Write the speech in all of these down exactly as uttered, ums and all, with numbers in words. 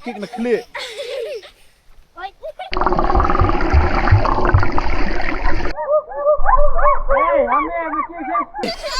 Kik na khlieh.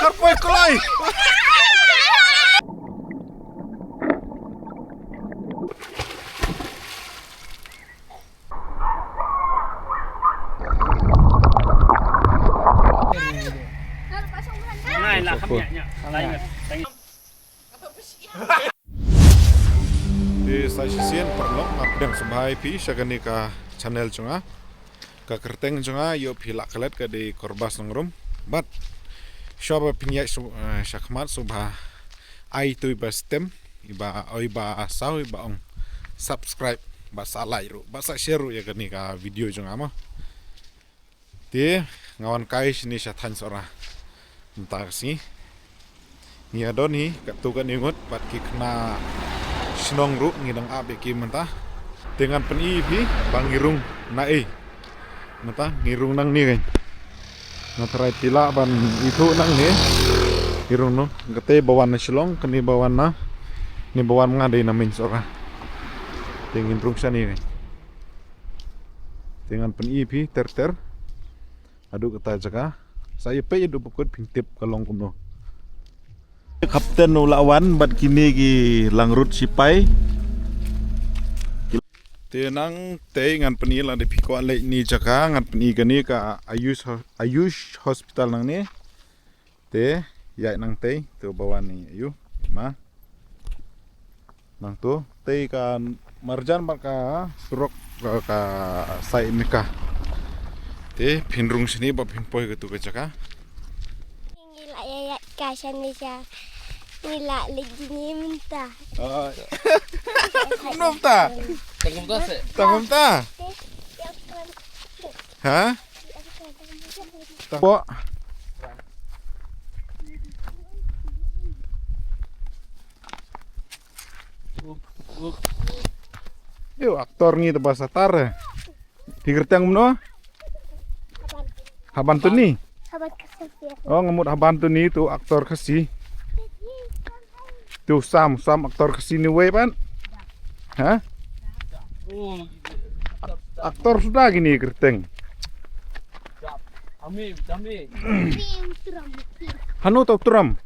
Kar poi kloi. Te sa shisien paralok, nga pdiang sngewbha ïa phi sha kane ka channel jong nga. Ka kyrteng jong nga, ïoh phi lah klet, ka dei Korbas Nongrum. Bad shuwa ba phin ïaid shu-, eh, shakhmat, sngewbha ai ïa uto iba stem, iba, oh, iba saw, iba ong subscribe, bad sa like ruh, bad sa share ruh ïa kane ka video jong nga mo. Te nga wan kai shane sha thaiñ Sohra mynta ka sngi. Ngi ïa don hi katto katne ngut bad ki khynnah shnong ruh, ngi dang ap ïa ki mynta. Te ngan pyni ïa phi ba ngi rung na ei. Mynta ngi rung nangne kein. Nga tharai phi lah ban ithuh nangne. Ngi rung noh. Kata ba wan na Shillong, kane ba wan na, kane ba wan ma nga dei na Mawsohra. Te ngin rung shane kein. Te ngan pyni ïa phi ter ter haduh kata jaka. Sa ïa peit haduh ba kut, phin tip ka long kumno. Kapten u la wan bad kine ki langrut sipai. Te nangtei ngan pyni, lada phi kwah leit ne jaka, ngan pyni kane ka Ayush ho-, Ayush Hospital nangne. Te ïaid nangtei, to ba wan ne ayu ma. Nangto tei ka marjan bad ka surok ka, ka Saikmika. Te phin rung shane ba phin poi kato ka jaka. Ngi la ïa ïaid kai shane sha. Ngi la leit jingim mynta. Ah. Kumno mynta? Tang kumta se. Tang kumta? Ha? Tang pok. Yo, aktor ngi te ba satar, eh. Phi kyrteng kumno? Haban Tuni. Haban Khasi. Oh, nga mut Haban Tuni tu aktor Khasi. Tu Sam, Sam aktor Khasi ne wei pat. Ha? Ak-, aktor suda kine kyrteng. Hano to Trum?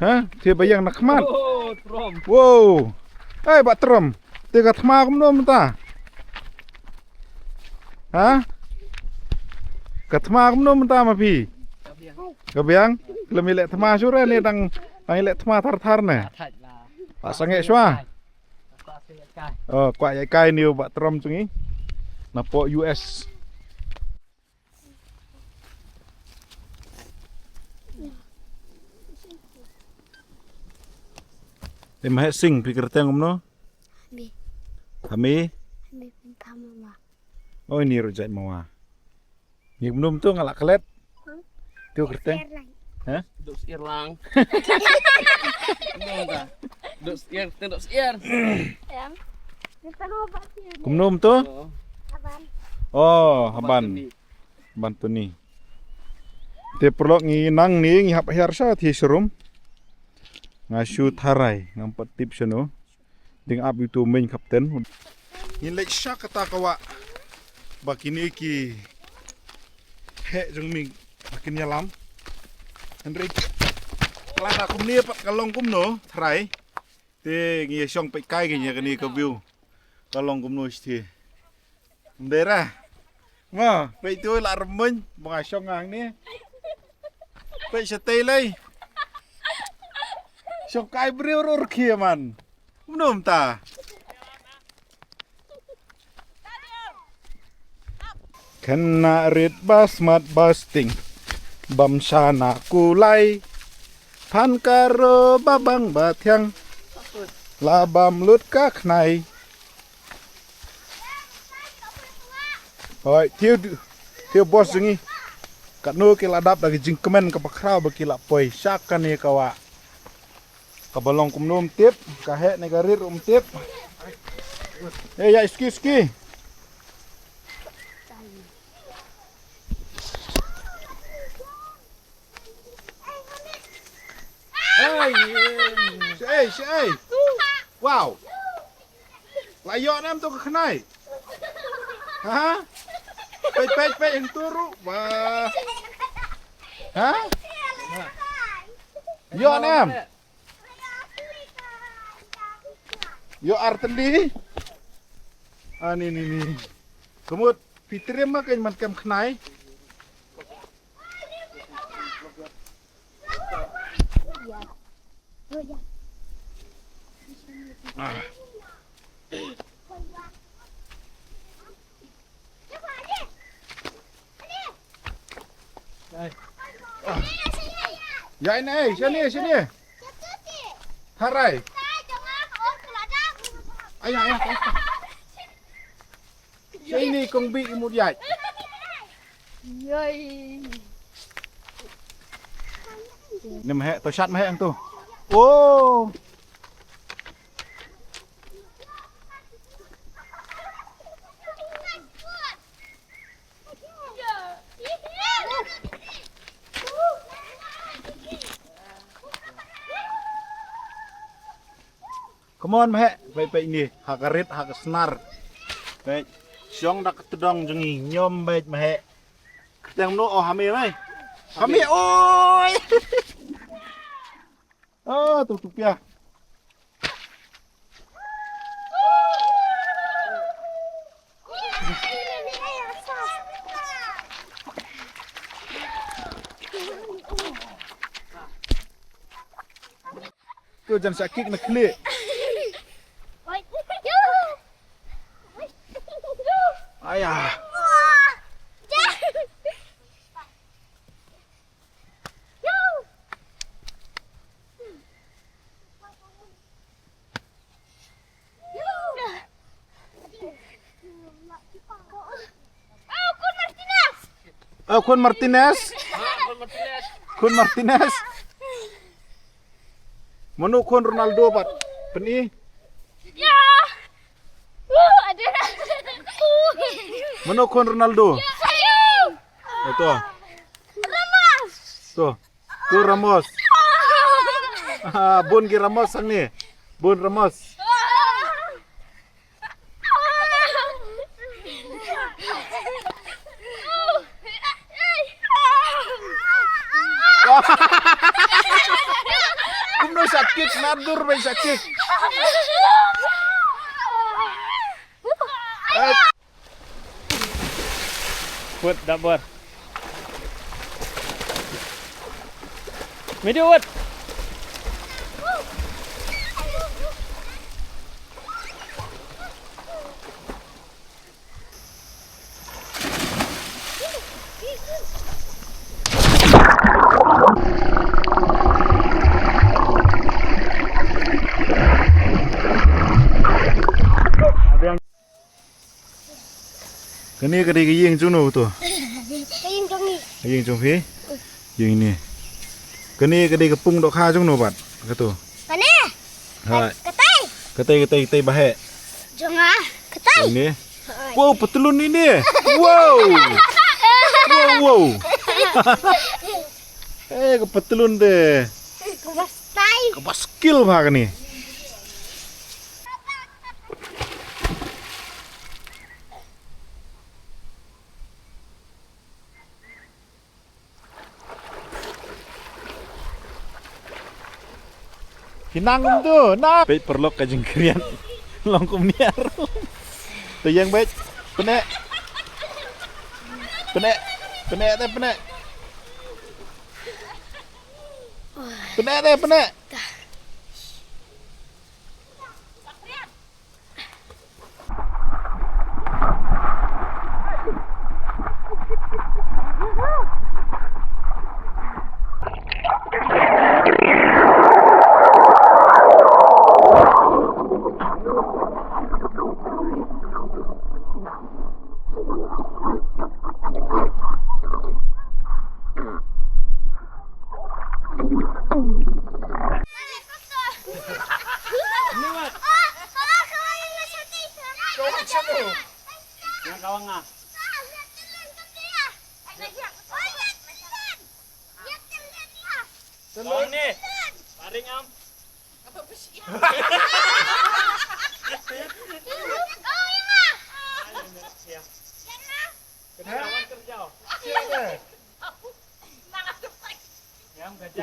Ha? Te ba ïeng na khmat. Oh, Trum. Wow. Ai, Bah Trum. Te ka thma kumno mynta? Ha? Ka thma kumno mynta ma phi? Ka biang. Ka lem ïaleh thma shuh re ne dang, dang ïaleh thma thar thar ne. Ba sangeh shuwa. Oh, kwah ïaid kai ne u Bah Trum jong ngi. Na pok U S. Te Mahesing, phi kyrteng kumno? Hami. Hami? Hami Pintha Mawa. Oh, ini ruh jait Mawa. Ni kumno mynta nga la klet. Hmm? Te kyrteng. Erlang. Ha? Duk Erlang. Duk Er, Duk Er. Yang. Kumno mynta? Oh. Haban. Oh, Haban. Haban Tuni. Haban Tuni. Te paralok ngi nang ni ngi hap hiar sha te sharum. Nga shu tharai ngam pat tip shano. Dang ap ïa uto u main captain. Ngin leit sha kata ka wah ba kine ki heh jong mi ba kin ïalam. Hynrei lada kumne pat ka long kumno tharai. Te ngi ïa shong peit kai ngi ïa kane ka view. Ka long kumno shatei. Ym dei ra. Mo, peit tu la rymmuiñ ba nga shong hangne. Peit shatei lei. Shong kai briew ruh rkhie man. Kumno mynta? Khynnah rit ba smat ba sting, bam shana kulai, phan karo ba bang ba thiang, la bam lut ka khnai. Hoi, thiu, thiu boss jong ngi. Katno ki la dap da ka jingkmen kaba khraw ba ki la poi sha kane ka wah. Kaba long kumno ym tip, ka heh ne ka rit ruh ym tip. Eh, ïa ski, ski. Ai, eh. Shaei, shaei. Wow. La ïoh ne em tu ka khnai? Ha? Peit, peit, peit hangtu ruh. Wah. Ha? Ïoh ne em? Ïoh ar tylli. Ani, ni, ni. Ka mut phi triem ma ka man kem khnai. Ah. Ïa ine, shane, shane. Tharai. Ai, ai, ai. Shane kong bi imut ïa. Yoi. Nim he, to shat mah he ang tu. Oh. Come on, mah. Peit, peit ni, ha ka rit, ha ka snar. Peit, shong da ka tdong jong ngi, ñiom peit, mah. Kyrteng mano, oh, hame, mah. Hame, oi. Ah, tu, tu pia. Tu jan sakik na klik. Ayah. Oh, Khun Martinez. Khun Martinez. Mano khun Ronaldo pat? Pyni. Ya. Uh, ada. Mano khun Ronaldo? Ayo. Oh, tu. Ramos. Tu. Tu Ramos. Ah, bun ki Ramos hangne. Bun Ramos. Kumno sakit, nadur bai sakit. Eh. Put, dapur. Midi, Put. Kane ka dei ka ïing jong no to? Ka ïing jong ngi. Ka ïing jong phi? Ïing ni. Kane ka dei ka pung dohkha jong no pat? Kato. Kane. Hai. Katai. Katai, katai, katai ba heh. Jong nga. Katai. Ini. Hai. Wow, patlun ini. Wow. Wow, wow. Eh, ka patlun te. Ka ba style. Ka ba skill ba kane. Ki nang kumtu, na. Peit paralok ka jingkriat. Long kum niar. To ïeng peit. Pyneh. Pyneh. Pyneh te pyneh. Pyneh te pyneh.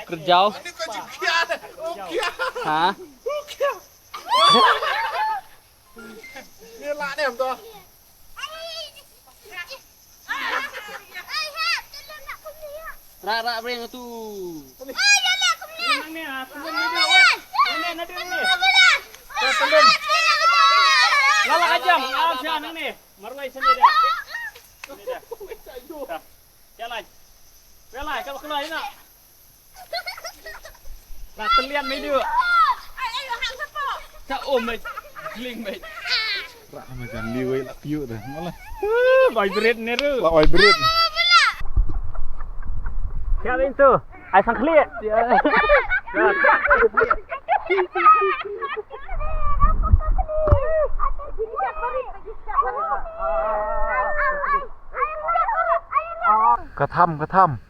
Kerja. Ha? Ni lah ni tu. Rak, rak, bring tu. Nang ni, ah, tendun ni dia, weh. Nang ni, nang ni. Tendun. Lala ajam, ah, sian nang ni. Marwai sini dia. Sini dia. Dah. Jalan. Jalan, kalau keluar ni nak. Lah telian mei duk. Ka um mei. Gling mei. Rak ma jan liwei la piu dah. Malah. Vibrate ni ru. La vibrate. Siap itu. Ai sang klik. Ka tham, ka tham.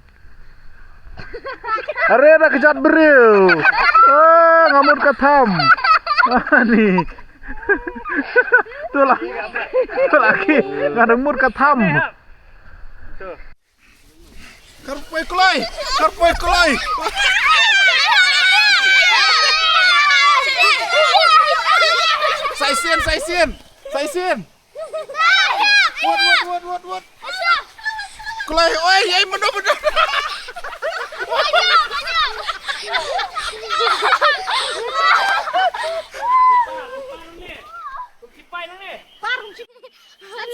Are da kejat briew. Oh, nga mut ka tham. Ani. Tu lah. Tu lah ki. Nga dang mut ka tham. Kar poi kloi. Kar poi kloi. Sai sien, sai sien. Sai sien. Wot, wot, wot, wot, wot. Kloi, oi, ei, mano, mano.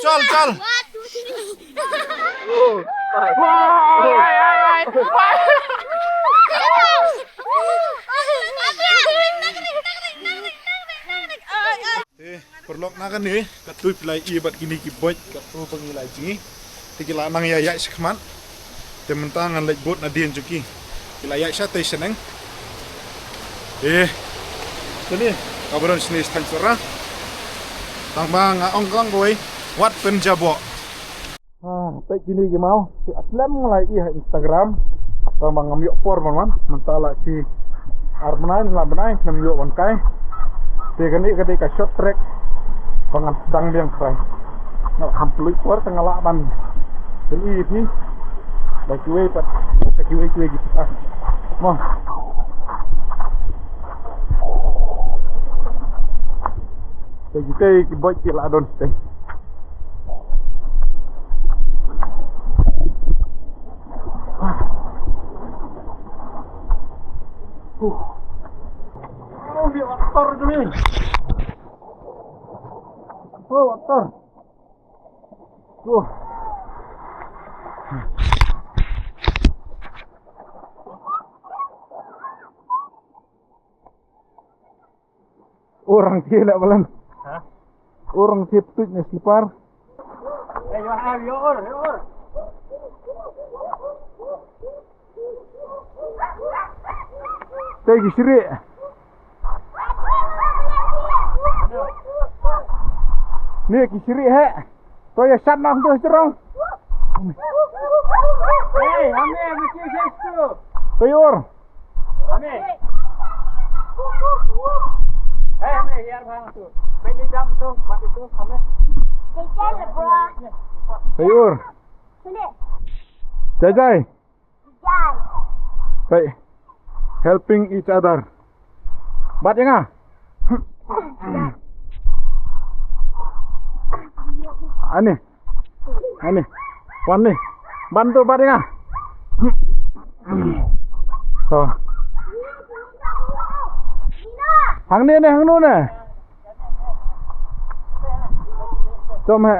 Chal, chal. Eh, paralok, na kane katto phi la ïohi bad kine ki boit katto ba ngi la jngi. Te ki la nang ïaid shakhmat. Te mynta ngan leit bud nadien jong ki. Ki la ïaid shatei shaneng. Eh. Kane ka ba don shane sha thaiñ Sohra. Tang ba nga ong kong kawei, wat pynjaboh. Ah, peit kine ki maw. Slem nga la ïohi ha Instagram. Tang ba ngam ïoh por ban wan. Mynta la shi ar bnai, la bnai, ngam ïoh wan kai. Te kane ka dei ka short trek ba ngan sdang biang khrai. Nga la kham pynlut por te nga lah ban pyni ïa phi. Ba kiwei pat, ba kiwei kiwei ki. Ah. Mo. Te kita ki boit ki la don shatei. Oh, water. Oh. Orang ti lah balang. Ha? Orang ti putut ni slipar. Eh, yo, ha, yo, or, yo, or. Te ki shiri. Ni ki shiri he. To ïa shat noh tu jrong. Hey, hame, hame ki jes tu. Koyor. Hame. Hey, hame, hiar bang tu. Peli jam tu, mati tu, hame. Koyor. Jai jai. Jai. Hey. Helping each other. Bat ïa nga. Ani. Ani. Wan ni. Bantu bat ïa nga. To. Hangne ne, hangno ne. Jom he.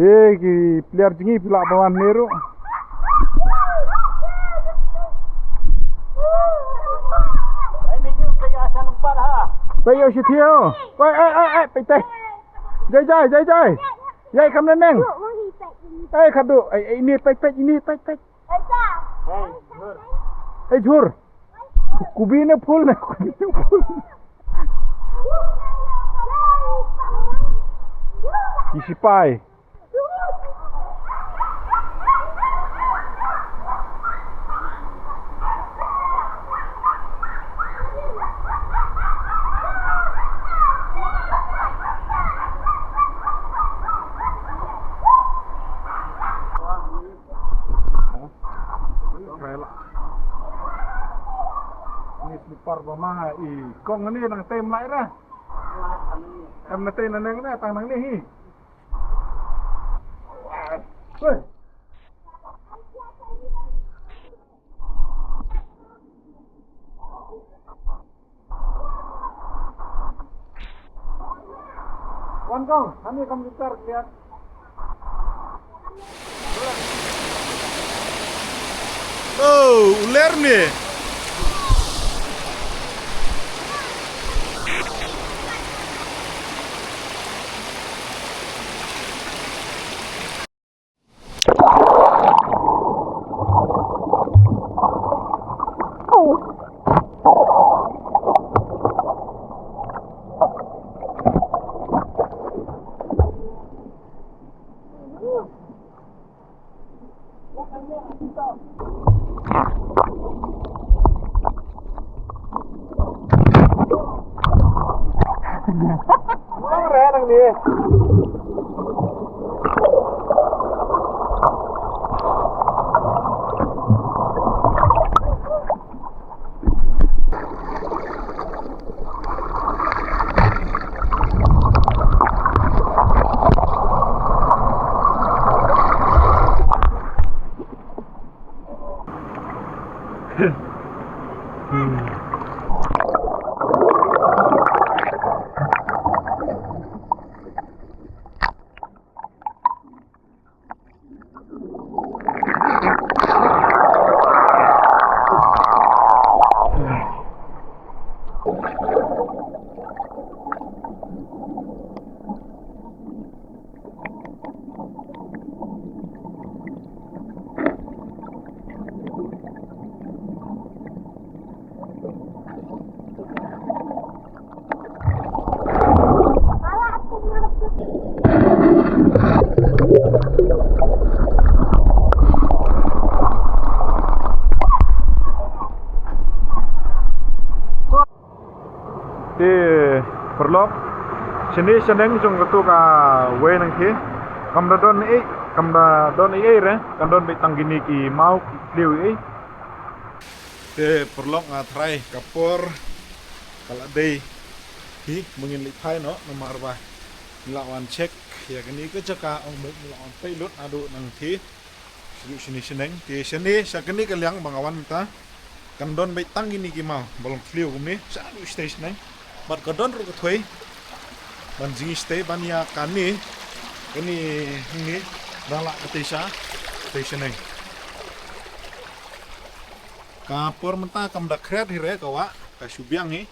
Eh, ki player jngi phi lah ban wan ne ruh. Peit ïa shi thiaw. Oi, oi, oi, oi, peit te. Jai, jai, jai, jai. Jai kam ne neng. Ei, khadu. Ei, ei, ini peit, peit, ini peit, peit. Ei, jhur. Kubi ne phul ne, kubi ne phul. Ki sipai. Rela. Ni slipper ba ma ha i kong ni nang tem lai ra. Em na tem na neng na tang nang ni hi. Hei. Wan kong, hani kam bitar kliat. Oh, uler ni. Te paralok, shane shaneng jong katu ka wei nangthie kam da don ei, kam da don ei ei re, kam don beit tang kine ki maw ki thliew ei. Te paralok, nga tharai ka por ka la dei hi ba ngin leit phai noh, namar ba ngi la wan check ïa kane ka jaka, ong ba ngi la wan peit lut naduh nangthie. Shu shane shaneng, te shane sha kane ka liang ba nga wan mynta kan don beit tang kine ki maw ba long thliew kumne shaduh shatei shaneng. Bad ka don ruh ka thoi ban jngi shatei ban ïa kane, kane hangne da lah katei sha, katei shaneng. Ka por mynta kam da khriat hi re ka wah, ka shu biang hi.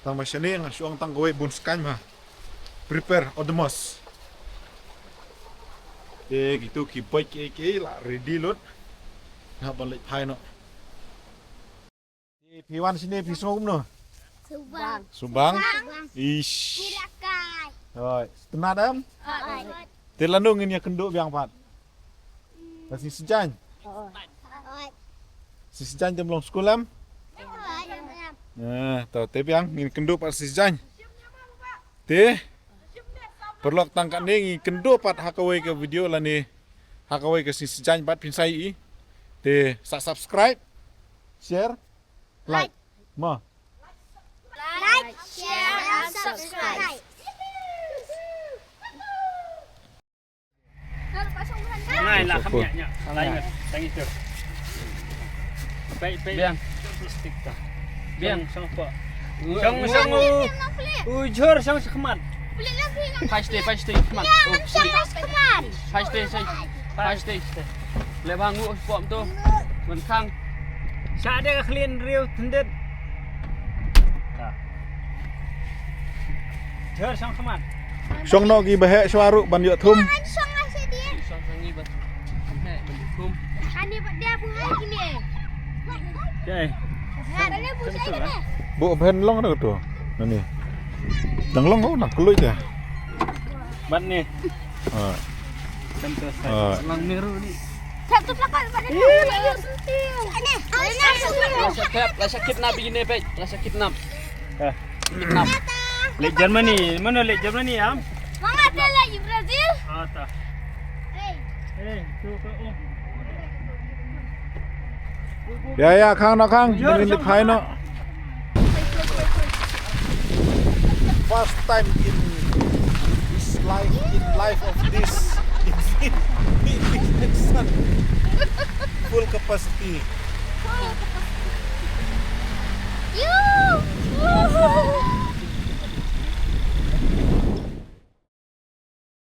Tang ba shane nga shu ong tang kawei bun skaiñ ma. Prepare, Odomos. Te kitu ki bike ki, ki la ready lut. Nga ban leit phai noh. Te phi wan shane phi sngew kumno? Subang. Subang? Subang. Ish. Pirakai. Hoi, sngewtynnat em? Hoi. Te lano ngin ïa kynduh biang pat? Ka sngi Saitjaiñ. Sngi Saitjaiñ te ym long skul em? Eh, to te biang ngin kynduh pat sngi Saitjaiñ. Te paralok, tang katne ngin kynduh pat ha kawei ka video lane ha kawei ka sngi Saitjaiñ pat, phin sa ïohi. Te sa subscribe, share, like. Mo. Like, share, and subscribe. Ngai la kham nya nya. Lai ngai. Tang itu. Pai pai. Biang. Stick ta. Biang. Shong shong po. Shong shong u. U jhur shong shakhmat. Phai shatei, phai shatei khmat. Phai shatei, phai shatei. Phai shatei. Le bang u pom tu. Mun khang. Sha de ka khlien riu tendit. Jhur shong khmat. Shong noh ki ba heh shuwa ruh ban ïoh thum. Okay. Bu ben long na tu. Nani. Dang long oh, na kloi te. Bat ni. Ah. Tentu Ah. Lang miru ni. Tap tu plakat bat ni. Lah sakit, lah sakit nabi ni, pek. Lah sakit nap. Eh. Lek Germany, mana lek Germany am? Mama ada lagi Brazil. Ah, ta. Hey. Eh, tu ke oh. Ya, ya, khang no khang. Nang in leit phai no. First time in his life, in life of this, in, in this son. Full capacity. You!